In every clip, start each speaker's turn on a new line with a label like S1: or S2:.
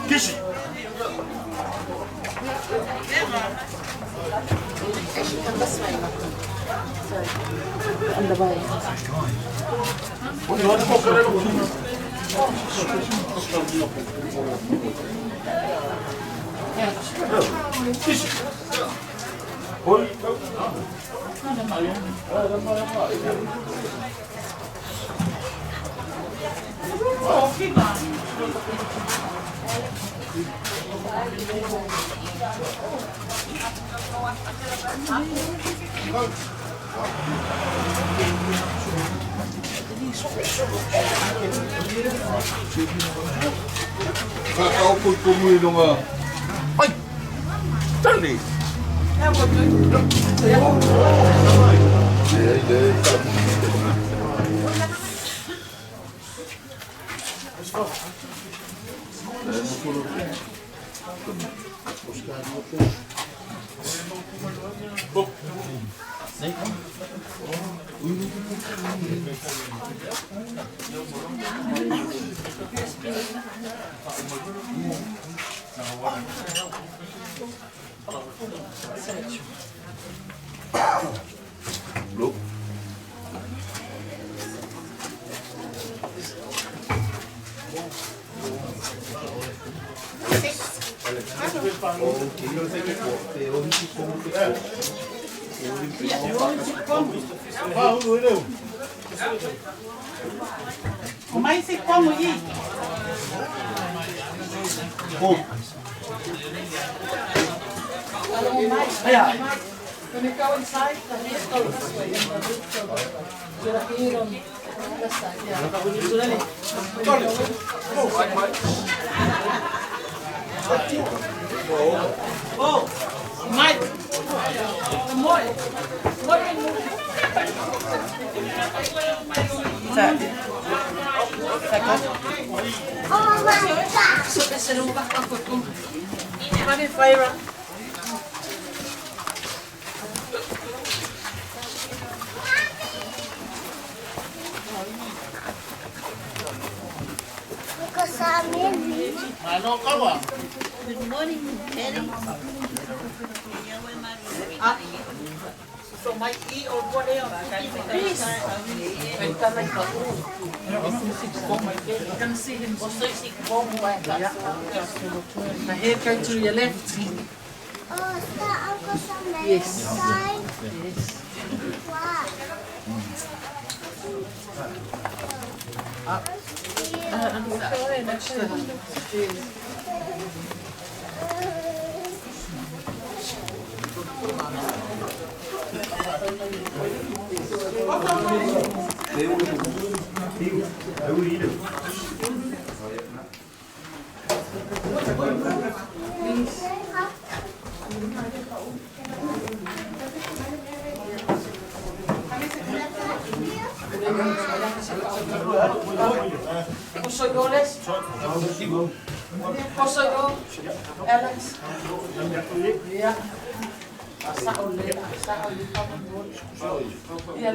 S1: Kisi.
S2: Actually, come this way. Sorry. On the way.
S1: Ai! Tali!
S2: When you go inside, the hands go this way and the roots go this way. So the hair on this side, yeah.
S3: Oh, Mike.
S2: Is that good?
S4: Oh my God. Because I'm in.
S3: Good morning, Teddy.
S2: So my E or what else? Please. You can see him. The hair go to your left.
S4: Oh, is that Uncle Sam
S2: Yes.
S4: inside?
S2: Yes.
S4: Wow.
S2: Up. Alex. Ja. Ja.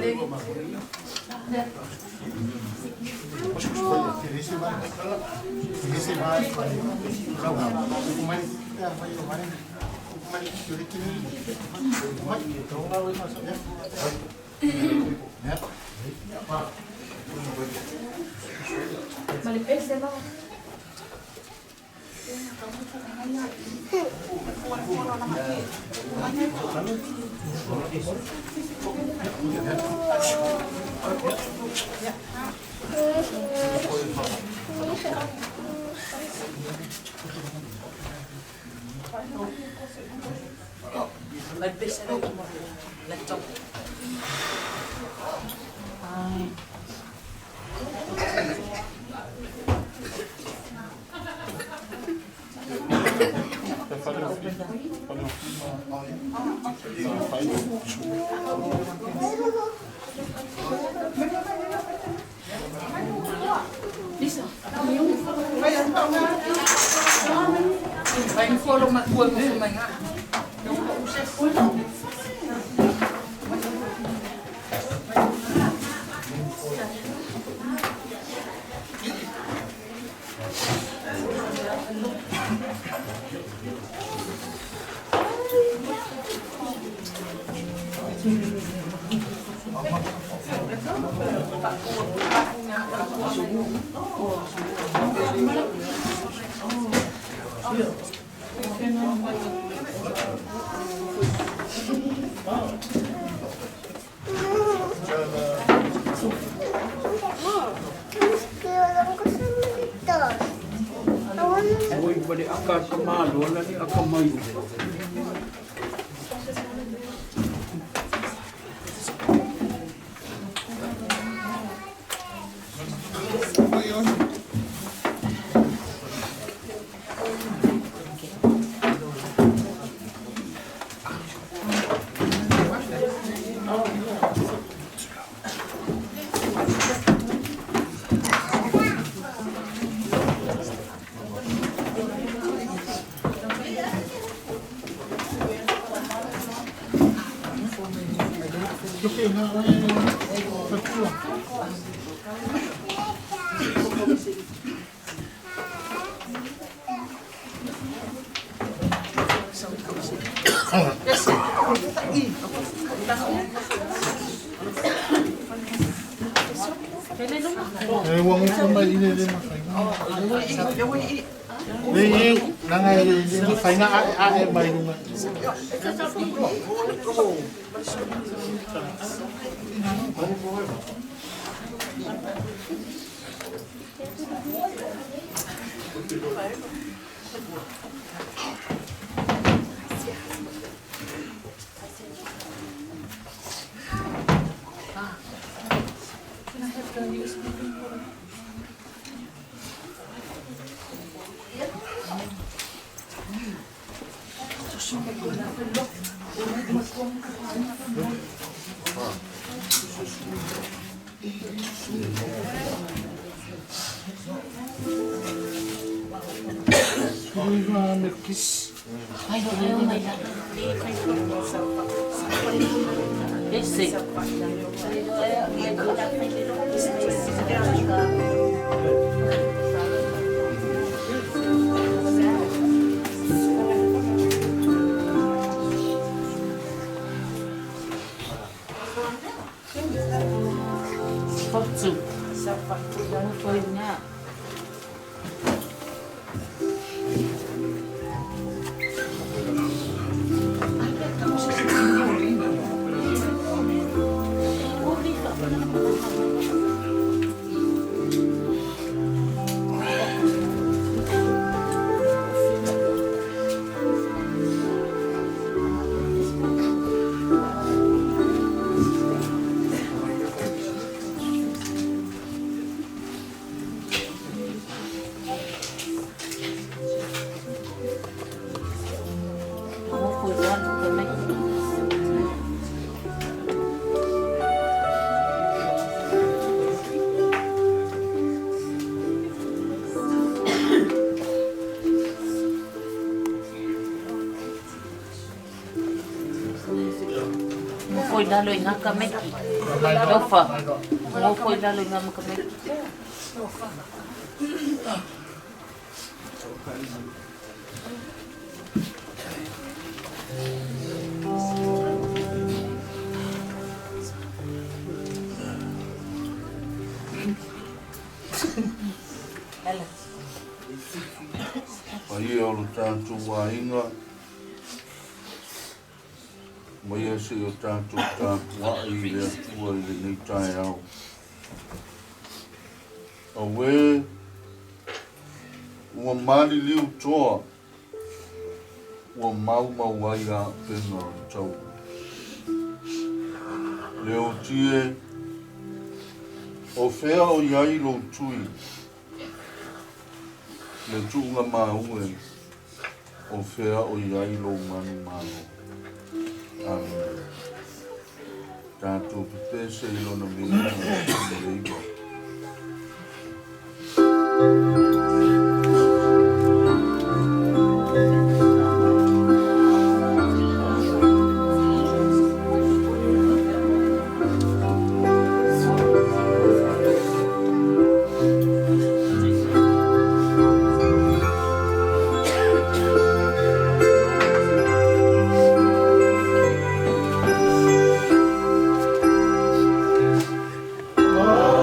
S2: Laptop. Vai follow ma kua mo mai ngā.
S3: Lalo inga kameki. Lofa. Mofo lalo inga kameki.
S1: Ai o lo tātou wāinga. Mai e se o tātou tāpua i le atua i le nei tae au. Awe, ua mali liu toa, ua mau mau ai a pena o tau. Leo tie, o whea o iai lo tui, le tuunga maue, o whea o iai lo manu malo. Amen. Tātou pepese i lona viina o leiwa.
S3: Oh.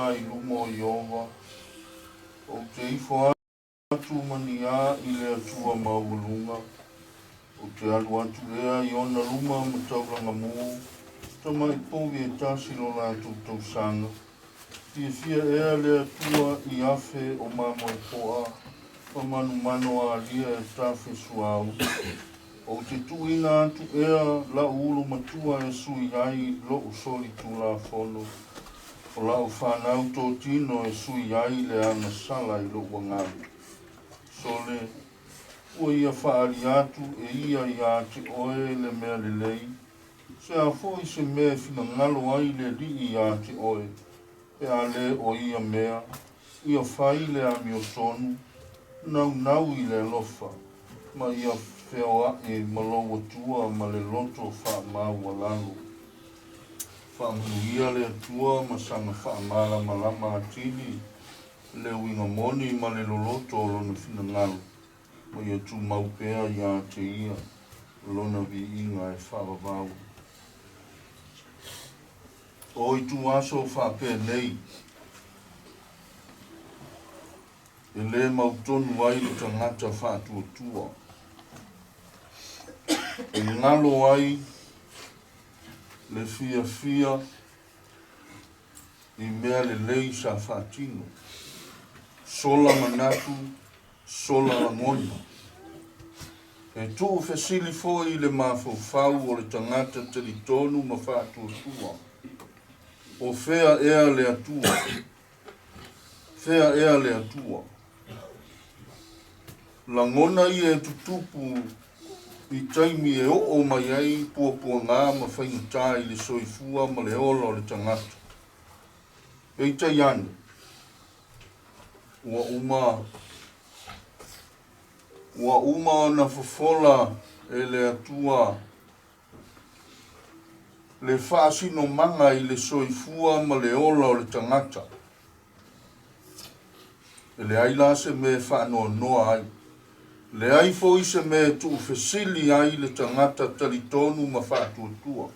S1: a i luma o Ieova, Ou te ifo atu ma ni a i le Atua maualuga, Ou te alu atu ea i ona luma ma taulaga mū, tamai povi e tasi lo latou tausaga. Fiafia ea le Atua i afe o mamoe poa ma manumano alia e tafe suauu. Ou te tuuina atu ea la'u ulu matua e sui ai lo'u solitulafono, o la'u fanau totino e sui ai le agasala i lo'u agaga. Sole, ua ia faaali atu e ia iā te oe le mea lelei, se a foi se mea e finagalo ai le Alii iā te oe, pe a lē o ia mea, ia fai le amiotonu, naunau i le alofa, ma ia feoaʻi ma lou Atua ma le loto faamaualalo. Faamanuia le Atua ma saga faamalamalama atili le uiga moni ma le loloto o lona finagalo, ma ia tumau pea iā te ia lona viiga e faavavau. O ituaso faapenei, e lē mautonu ai le tagata faatuatua, e galo ai le fiafia i mea lelei sa faatino, sola manatu, sola lagona. E tuufesili foi i le mafaufau o le tagata talitonu ma faatuatua, O fea ea le Atua? Fea ea le Atua? Lagona ia e tutupu i taimi e oo mai ai puapuagā ma faigatā i le soifua ma le ola o le tagata. Peitai ane, ua uma Ua uma ona fofola e le Atua le faasinomaga i le soifua ma le ola o le tagata. E leai la se mea e faanoanoa ai, leai foi se mea e tuufesili ai le tagata talitonu ma faatuatua,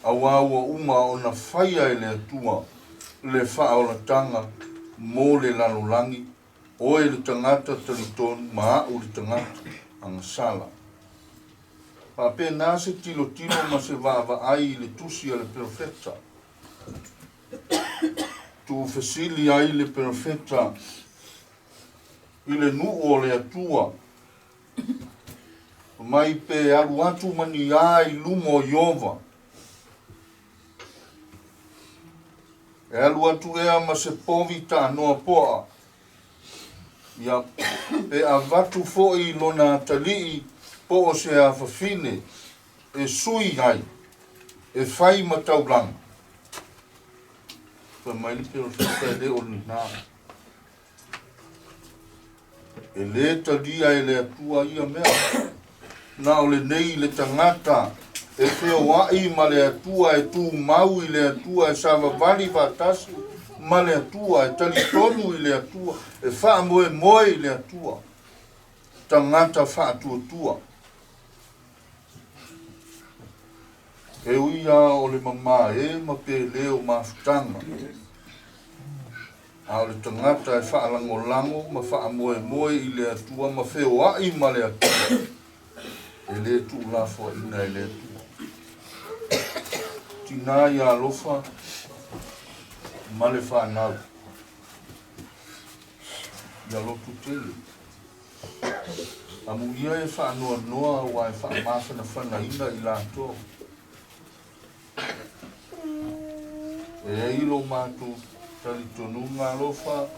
S1: auā ua uma ona faia e le Atua le faaolataga mo le lalolagi Oe le tagata talitonu ma a'u le tagata agasala. Faapena se tilotilo ma se vaavaai i le tusi a le perofeta. Tuufesili ai le perofeta i le nuu o le Atua, mai pe alu atu ma ni a i luma o Ieova. E alu atu ea ma se povi taanoa poa, ia, pe avatu foi i lona atalii po o se afafine e sui ai, e fai ma taulaga. Fai mai le perofeta e le o lena. E lē talia e le Atua ia mea. Na o lenei le tagata e feoaʻi ma le Atua, e tumau i le Atua, e savavali faatasi ma le Atua, e talitonu i le Atua, e faamoemoe i le Atua, tagata faatuatua. E ui lava o le mamae ma pele o mafutaga, a o le tagata e faalagolago ma faamoemoe i le Atua ma feoai ma le Atua, e lē tuulafoaina e le Atua. Tinā ia alofa ma le fanau, ia lotu tele. Amuia e faanoanoa aua e faamafanafanaina i latou. E ai lo matou talitonuga alofa,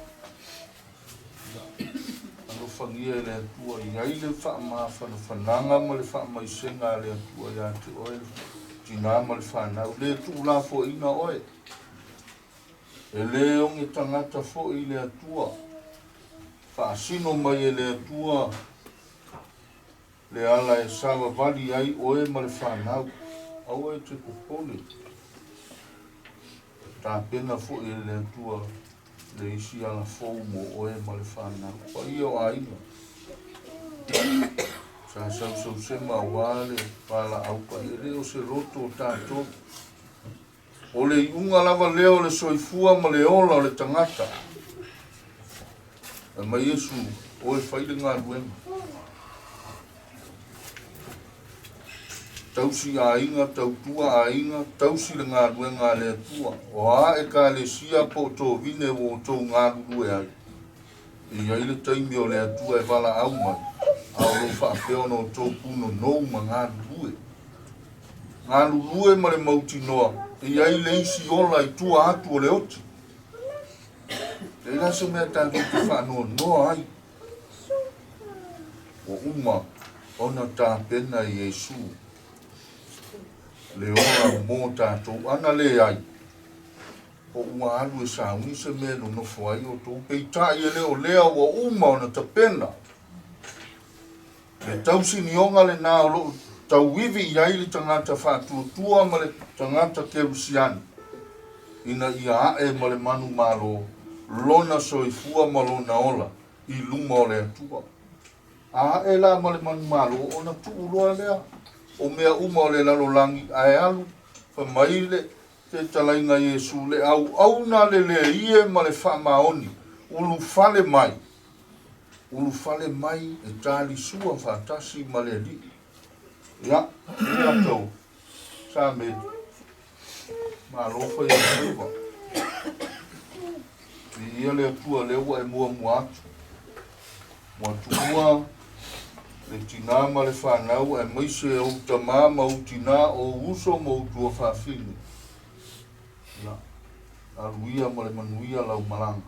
S1: alofagia e le Atua, i ai le faamafanafanaga ma le faamaisega a le Atua iā te oe, le tinā ma le fanau, le tuulafoaina oe. E lē oge tagata foi le Atua. Faasino mai e le Atua le ala e savavali ai oe ma le fanau. Aua e te popole. Tapena foi e le Atua le isi ala fou mo oe ma le fanau. Paia o aiga. Sa sausausema auā le valaau paia. E le o se loto o tatou. O le iuga lava lea o le soifua ma le ola o le tagata. Fai mai Iesu, O e fai le galuega. Tausi aiga, tautua aiga, tausi le galuega a le Atua. O a ekalesia po o tovine ua outou galulue ai, e i ai le taimi o le Atua e valaau mai, a o lo o faapea ona outou punonou ma galulue. Galulue ma le mautinoa, e i ai le isi ola i tua atu o le oti. E leai la se mea tatou te faanoanoa ai. Ua uma ona tapena e Iesu le ola mo tatou. Ana leai, po ua alu e sauni se mea e nonofo ai outou. Peitai e le o lea ua uma ona tapena. Le tausinioga lena o lo o tauivi i ai le tagata faatuatua ma le tagata kerisiano, ina ia ae ma le manumalo lona soifua ma lona ola i luma o le Atua. A ae la ma le manumalo, ona tuu loa lea o mea uma o le lalolagi ae alu, fai mai le fetalaiga Iesu, le auauna le leie ma le faamaoni, ulufale mai, ulufale mai e talisua faatasi ma le Alii. Ia, e atau, sa me, malo fai o faiva. Viia le Atua lea ua e muamua atu. Ua tuua le tinā ma le fanau aemaise ou tamā ma ou tinā, ou uso ma ou tuafafine. Ia, alu ia ma le manuia lau malaga.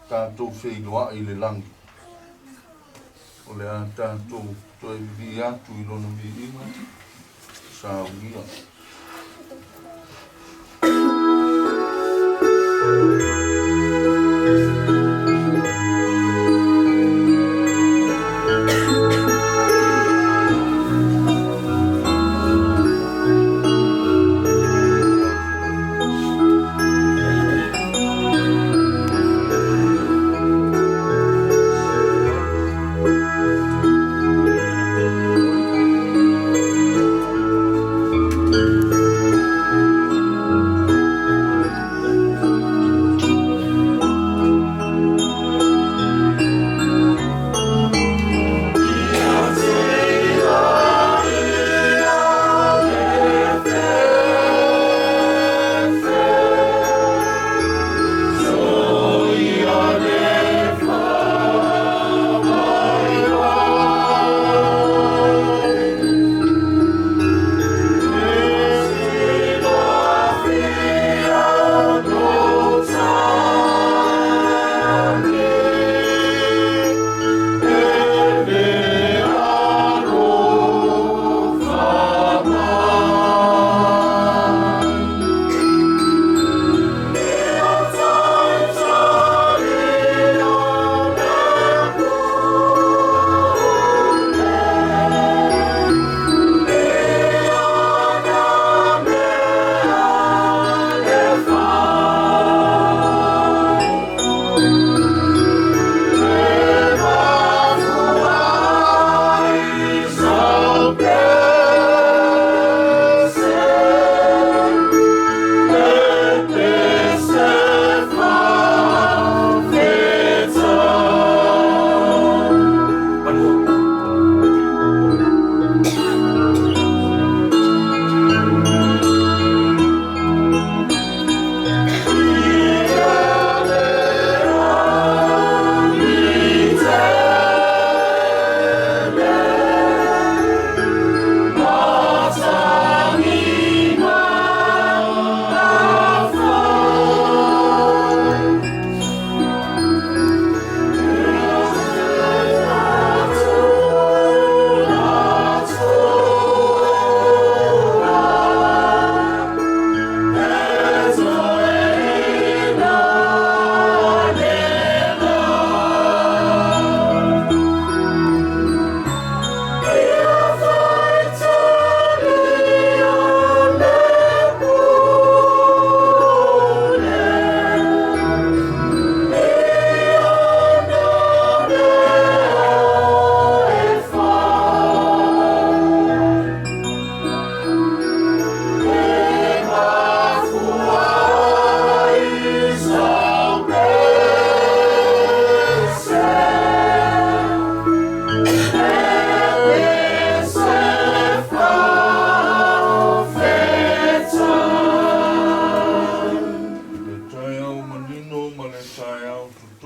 S1: Tatou feiloai i le lagi. O le a tatou toe vivii atu i lona viiga, saunia.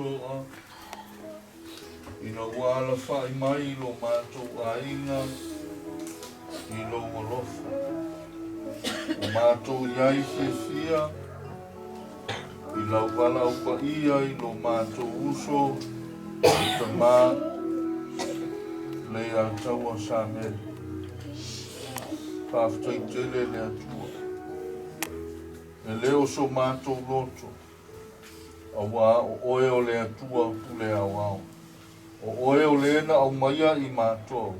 S1: toa, ina ua alafaʻi mai lo matou aiga i lou alofa. Ua matou i ai fiafia i lau valaau paia i lo matou uso le tamā Leiataua Samele. Faafetai tele le Atua. E le o so matou loto, auā o Oe o le Atua pule aoao. O Oe o le na aumaia i matou,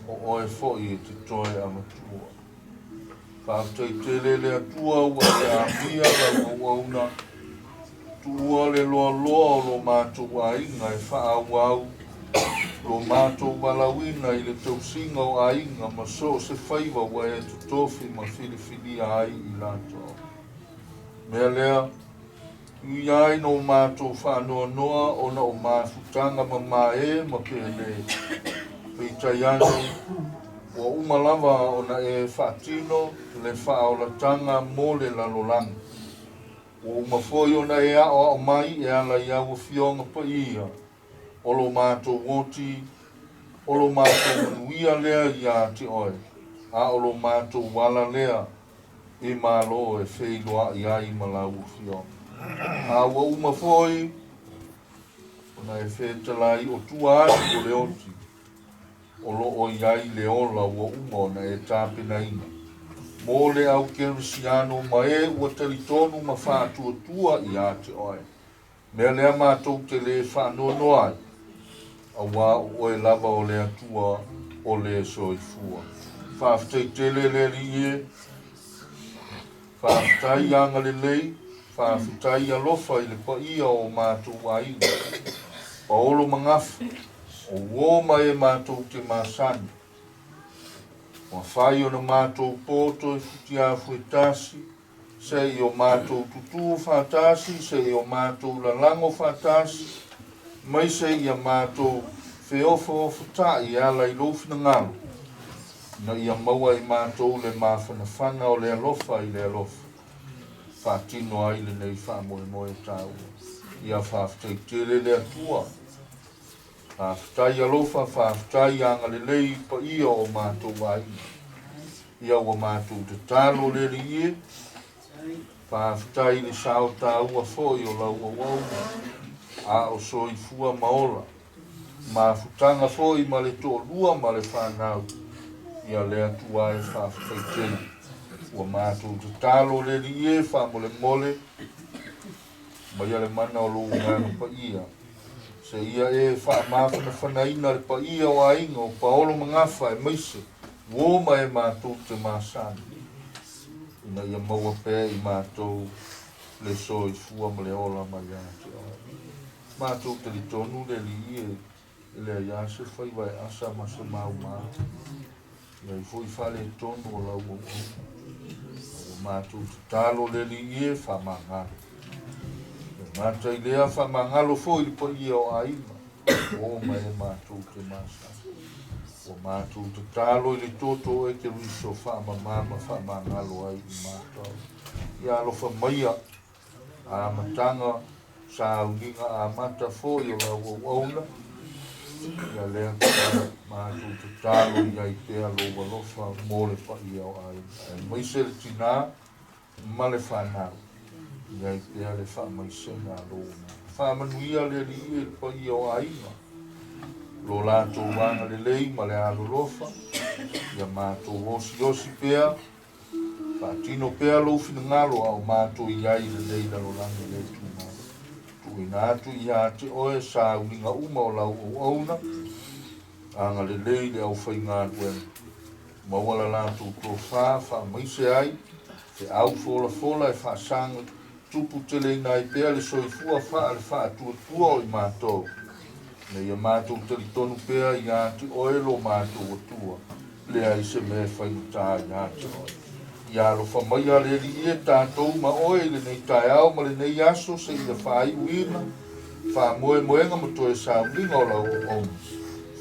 S1: o Oe foi e te toe avatua. Faafetai tele le Atua ua e amia lau auauna, tuua le loaloa o lo matou aiga e faaauau lo matou valaauina i le tausiga o aiga ma so o se faiva ua e totofi ma filifilia ai i latou. Mea lea, ui ai no matou faanoanoa ona o mafutaga mamae ma pele, peitai ane, ua uma lava ona e faatino le faaolataga mo le lalolagi. Ua uma foi ona e aoao mai e ala i au Afioga Paia o lo matou oti, o lo matou manuia lea iā te Oe, a o lo matou ala lea i Malo e feiloaʻi ai ma lau Afioga. A ua uma foi ona e fetalai o tua atu o le oti, o lo o i ai le ola ua uma ona e tapenaina mo le au kerisiano ma e ua talitonu ma faatuatua iā te Oe. Mea lea matou te lē faanoanoa ai, auā o Oe lava o le Atua o le soifua. Faafetai tele le Alii e, faafetai agalelei, faafetai alofa i le paia o matou aiga, Paolo ma Gafa, o uō ma e matou te masani. Ua fai ona matou poto e futiafu e tasi, Se i o matou tutū faatasi, se i o matou lalago faatasi, mai se i a matou feofaofatai e ala i lou finagalo, ina ia maua e matou le mafanafana o le alofa i le alofa, faatino ai lenei faamoemoe taua. Ia faafetai tele le Atua. Faafetai alofa, faafetai agalelei i paia o matou aiga. Ia ua matou tatalo le Alii e, faafetai i le sao taua foi o lau auauna, a o soifua ma ola, mafutaga foi ma le toalua ma le fanau, ia le Atua e faafetai tele. Ua matou tatalo le Alii e, faamolemole, Maia le mana o lou Agaga Paia, seia e faamafanafanaina le paia o aiga o Paolo ma Gafa aemaise uo ma e matou te masani, ina ia maua pea i matou le soifua ma le ola mai ia te Oe. Matou talitonu le Alii e e leai lava se faiva e asa ma se maumau, leai foi faaletonu o lau auauna. Ua matou tatalo le Alii e faamagalo. E gata i lea, faamagalo foi le paia o aiga, o ma e matou te masani. Ua matou tatalo i le toto o Keriso faamama ma faamagalo ai i matou. Ia alofa maia amataga sauniga amata foi o lau auauna, ia lea matou tatalo i ai pea lou alofa mo le paia o aiga, aemaise le tinā ma le fanau, i ai pea le faamaisega a lou agaga. Faamanuia le Alii i le paia o aiga, lo latou agalelei ma le alolofa, ia matou osiosi pea Faatino pea lou finagalo a o matou i ai i lenei lalolagi le tumau. Tuuina atu iā te oe sauniga uma o lau auauna, agalelei le aufaigaluega. Maua la latou tofa faamaise ai feau folafola e faasaga tupu teleina ai pea le soifua faa le faatuatua o i matou. Ina ia matou talitonu pea iā te oe lo matou Atua. Leai se mea e faigata iā te oe. Ia alofa maia le Alii e tatou ma oe i lenei taeao ma lenei aso seia faaiuina faamoemoega ma toe sauniga o lau auauna.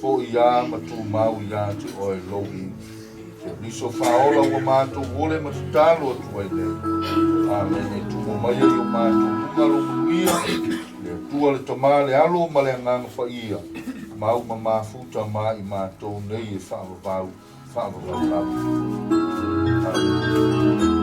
S1: Foi iā ma tumau iā te oe lou iwi. Keriso faaola ua matou ole ma tatalo atu ai nei. Amene. Tumo maia i o matou luga lou manuia, le Atua. Atua le Tama, le Alo ma le Agaga Paia, mau ma mafuta ma i matou nei e faavavau, faavavau lava. Amene.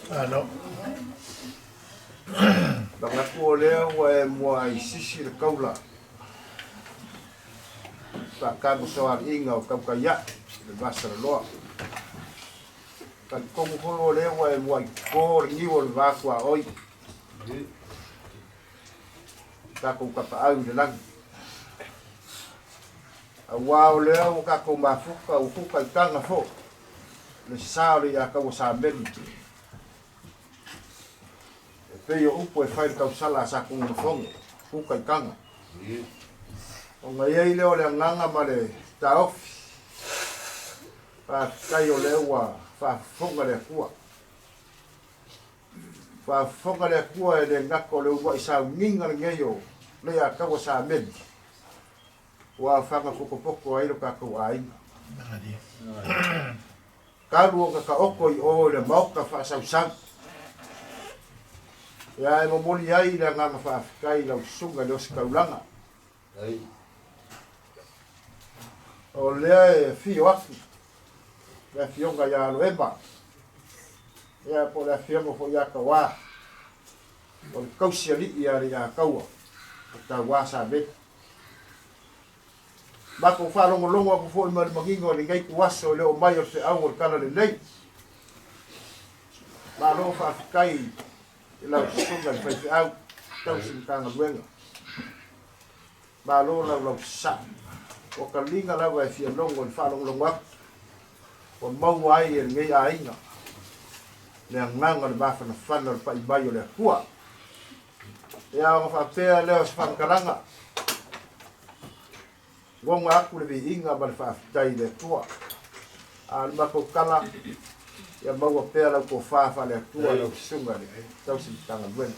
S5: Malo.
S6: Manatu o lea ua e muaisisi le kaula faatanu soaliiga o tautaia'i le vasalaloa. Talitonu foi o lea ua e muaitō le niu o le va tuaʻoi tatou tapaau i le lagi. Auā o lea ua tatou mafuta ua kutaitaga foʻi le sa o le iātaua Sameli e pei o upu e fai le tausala a Satunumafono kutaitaga. Ona i ai lea o le agaga ma le taofi faafetai o lea ua faafofoga le Atua. Faafofoga le Atua e le gata o le uluai sauniga lenei o le iātaua Sameli ua aofaga potopoto ai lo tatou aiga. Talu ona taoto i o i le maota faasausau. Ia e momoli ai le agaga faafetai i lau susuga i le ositaulaga. O lea e afio atu le afioga ia Aloema, ia po o le afioga foi ia Tauā, o le tausialii a le ia Taua, o Tauā Sameli. Matou faalogologo atu foi ma le manino i lenei ituaso i le oo mai o le feau o le Talalelei. Malo faafetai i lau susuga i le faifeau tausi Matagaluega. Malo laulau sasaa. Ua taliga lava e fia logo i le faalogologo atu ua maua ai e lenei aiga le agaga o le mafanafana o le pai mai o le Atua. Ia ona faapea lea o se faamatalaga, goga atu le viiga ma le faafetai i le Atua. A o le matou tala, ia maua pea lau tofa faale-Atua lau susuga i le tausi Matagaluega.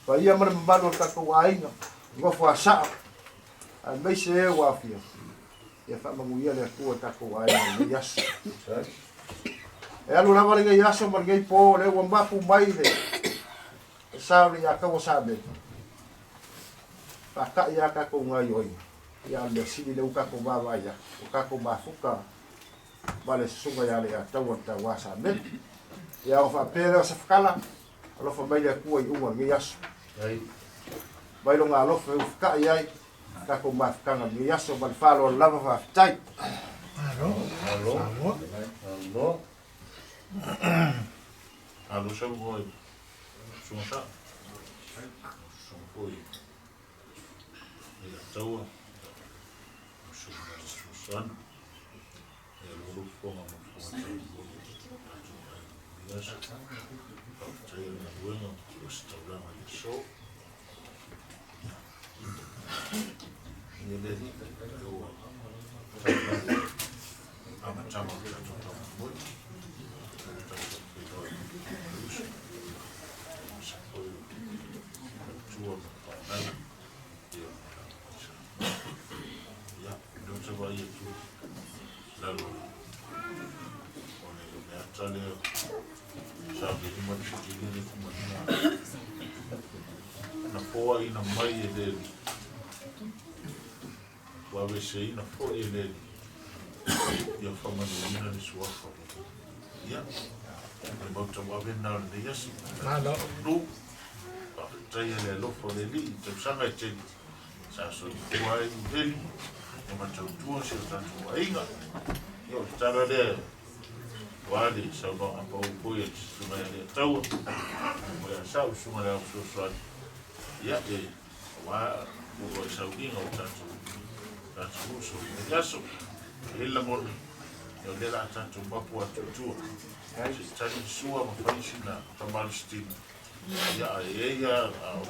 S6: Paia ma le mamalu o le tatou aiga, nofo a sao, aemaise e ua aofia, ia faamanuia le Atua i tatou aiga i lenei aso. E alu lava lenei aso ma lenei po, o lea ua mapu mai le sa o le Iataua Sameli. Faata'i a tatou gaioiga, ia a o le mea sili lea ua tatou vaavaai atu, ua tatou mafuta ma le susuga ia le Iataua le Tauā Sameli. Ia ona faapea lea o se fatala, alofa mai le Atua i uga o lenei aso. Mai lona alofa e ufita'i ai tatou mafutaga i lenei aso ma le faaaloalo lava faafetai.
S5: Malo.
S1: Malo.
S5: Samoa.
S1: Malo. Alo sau hoi. Sunga sa. Sunga foi. Ia taua. Sunga Susana. Ia lolo fonga ma fonga tau. Ia sa. Faafetai i le galuega o se taulaga i aso. Ia le ua amataga o le tatou faamoemoe. O le tatou feiloai ma uso. Aemaise foi o matua ma fanau. Ia, ia, lea ou te vaai atu i lalo o le ata lea sa lima le fitili le kumaliga na foaina mai e le Alii, ua aveseina foi e le Alii, ia faamanuiina le suafa o le Alii. Ia, o le mautauave lena o lenei aso.
S5: Malo.
S1: Nu, faafetai e le alofa. alofa o le Alii i tausaga e tele sa soifua ai Meli ma tautua si o tatou aiga. Ia o le tala lea aua le saunoaga pau foi a le Susuga ia Leiataua, o le a sau le Susuga i le Ao Fesoasoani, ia e aua uluai sauniga o tatou uso i lenei aso. E i ai le lagona, ia o lea o le a tatou mapu atu i tua, se i tali le sua ma fai sina tamalositino, ia ae i ai lava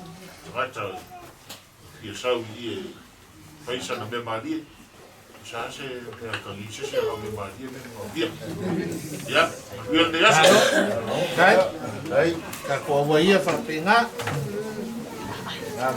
S1: tagata e fia sau i i e fai sana mea malie. Sa se mea tagi se se au mea malie mea manaomia. Ia, manuia lenei aso.
S5: Dai, dai, tatou aua ia faapena. Nā,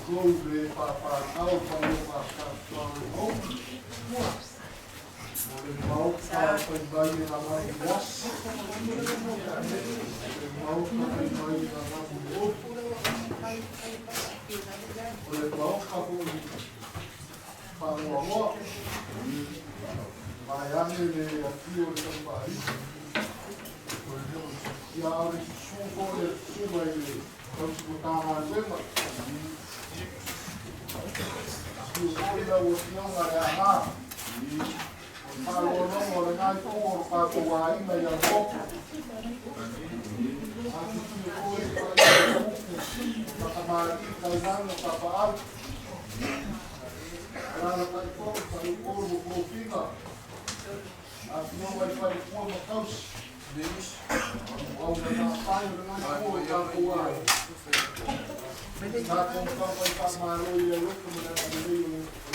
S5: Matou le pāpātau pa o mātātou o Mo le maoka pai mai e la mai wasi. Le maoka pai mai e la mai o. O le maoka foi whangoagoa. Mai ane le afio le taupari. Ia au le susu fo le susu mai le tausikotanga luema. Sio foi la ua fionga le aha. Malolongo le ngai tu o ka ai mai a mo. A tu tu ko i pa i ka mari ka nanga ka pa au. Ala ka ko ka ko ko finga. A fionga i pa i ko ma kaus. Au na pa i le ngai tu o ka ko ai. Ka ko ka pa i pa malo i a lo ko na na le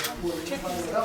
S5: o ko le pa i ra.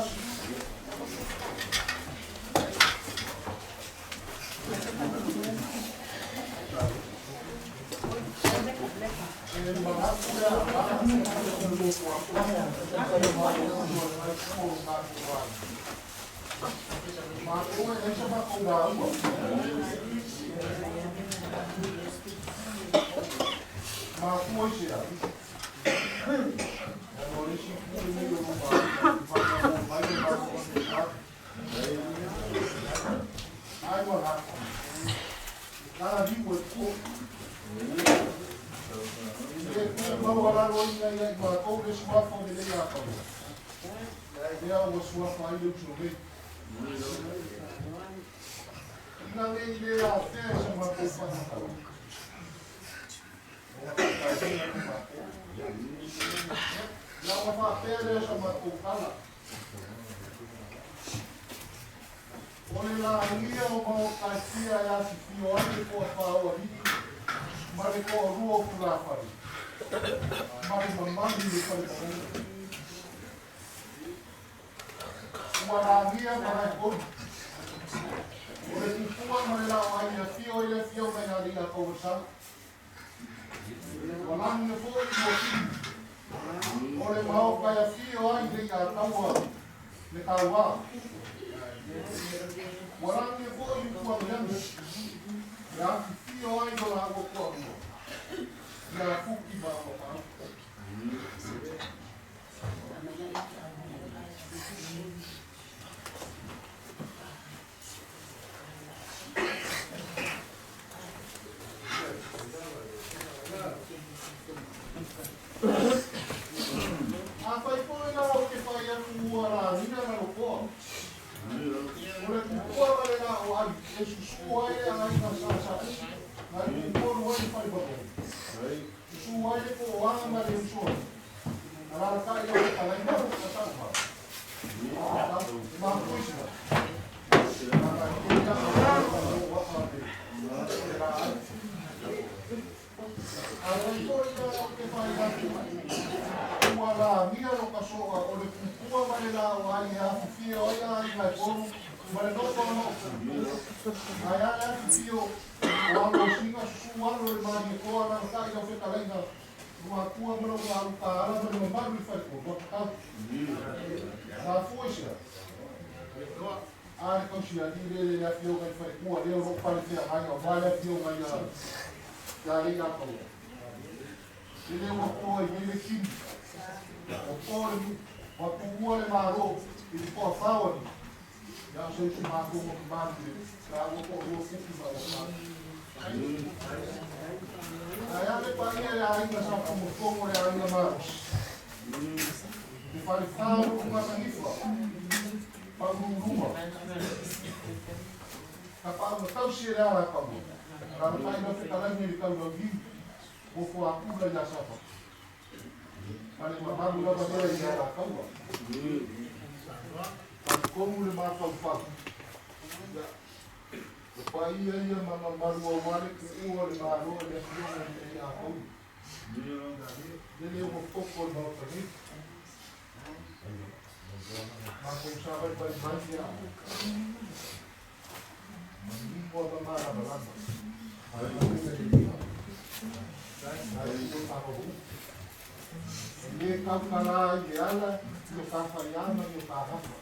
S5: E le tautala ai le ala i o ta faiā ma i o ta gafa.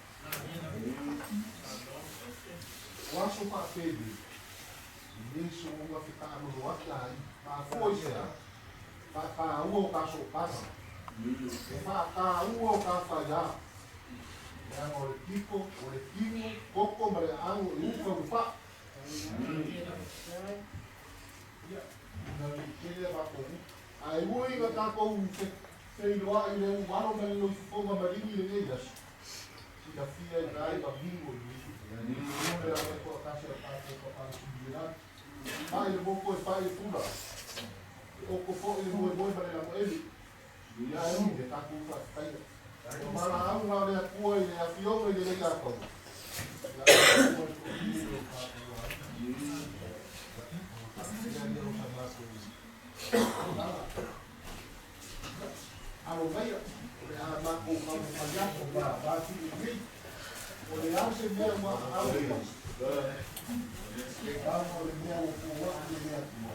S5: O aso faapelei, e lē soona fetaalolo ake aiga. Mafua i se a? Faataua o ta sootaga. E faataua o ta faiā. Leaga o le pito, o le tino, toto ma le aano e uka o le faa. Ia, ina nei tele a matou upu. Ae ui ina tatou feiloai i le uvalo ma le loifofoga maligi i lenei aso, silafia i ina ai manino i le le lava e toatasi a tatou Papalagi i le lagi. Pai le moku e pai le pula. E oko foi le moemoe ma le lagoeli. Ia e ui e tatou faafetaia. O valaauga o le Atua i le afioga i le Leiataua. Ia aua le toatele o tatou aiga. Faafetai lea o sa matou tala. Alo maia, o le a matou taumafai atu ma matili nei. O le a se mea ua aao i ai? Leaga o le mea ua foai e le Atua.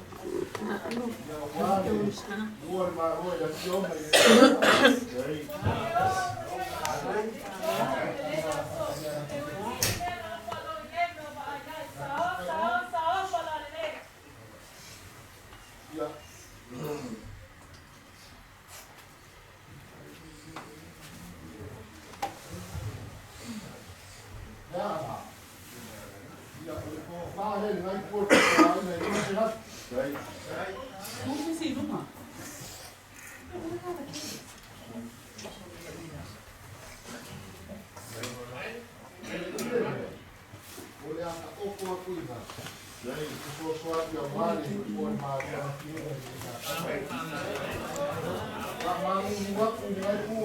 S5: Ia aua le ua le Malo i le afioga i le Ia. Ia, o le tofa lea i lenei itu o le tapuaiga e 500. O le a taoto atu i ina e fesoasoani aua le o le Malo i le Afioga i le Faamanu atu i lenei itu.